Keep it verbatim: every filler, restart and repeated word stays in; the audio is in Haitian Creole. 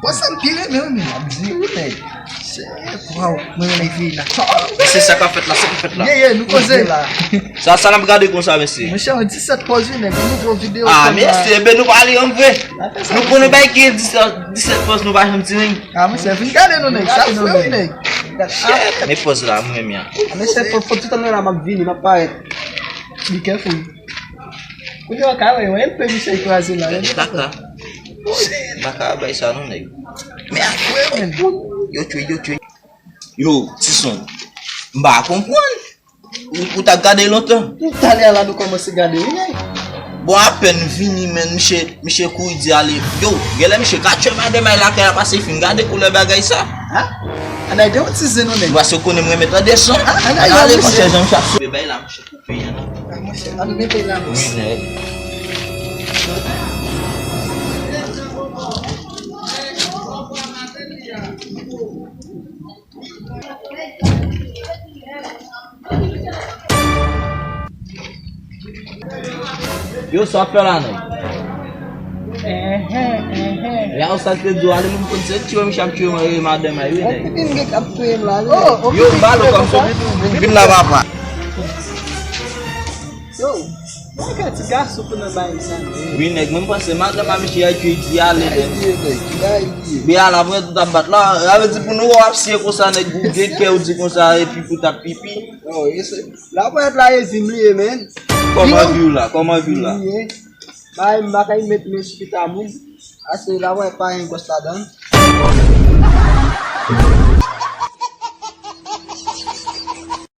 Bon, sa m pi renmen, wi, men. M ap di wi, nèg. Se, waw, mwen renmen fi la. Mesye, sa k ap fèt la, sa k ap fèt la. Ye, ye, nou koze. Sa, sa n ap gade konsa, mesye? Monchè, yon disèt pòz, wi, nèg. Yon nouvo videyo. Ah, mesye, ben nou pale an vre. Nou konnen bay ki disèt, disèt pòz, nou pa janm tire. Ah, mesye, vin gade nou, nèg. Sa fre, wi, nèg. Men pòz la, mwen renmen an. Mesye, fò, fò tout an la, m ap vini, m ap parèt. Be careful. Kounye a, w ka wè, yon M P misye kraze la. Gade kaka. M pa ka bay sa non, nèg. Men a kwè, men. Yo tchwe, yo tchwe. Yo, Tison, m pa konprann. Ou, ou t ap gade lontan. Talè a la nou kòmanse gade, wi, nèg. Bon, apèn vini, men, misye, misye kouri di ale. Yo, genlè misye ka tchwe madanm lakay la pase fin gade koulè bagay sa. Ha? Anay dewotize nou, nèg. Paske w konnen m renmen tande son. Ann ale, monchè, jan misye ap sove bay la, monchè. Peyi an. Ah, monchè, ann mete la, monchè. Wi, nèg. Yo, sa w ap fè la, nèg? Enhen, enhen. Ya, ou sa te di w ale, moun konn se tchwe misye ap tchwe madanm ay, wi, nèg. Pipi m gen k ap touye m la, wi. Yo, balo kòm se pipi w vin la, papa. Yo, mwen gen ti gason pou nan bay sa. Wi, nèg, mwen panse madanm a misye ay tchwe di ale, nèg. Be a la, mwen tout ap bat la, sa vle di pou nou wè w ap siye konsa, nèg, ou gen kè ou di konsa, epi pou t ap pipi. Yo, e se, la mwen la e di m li ye, men. Kòman vi w la? Kòman vi w la? Bay, m pa kay met men sou pita moun. Ase la wè pa gen gwòs ladan.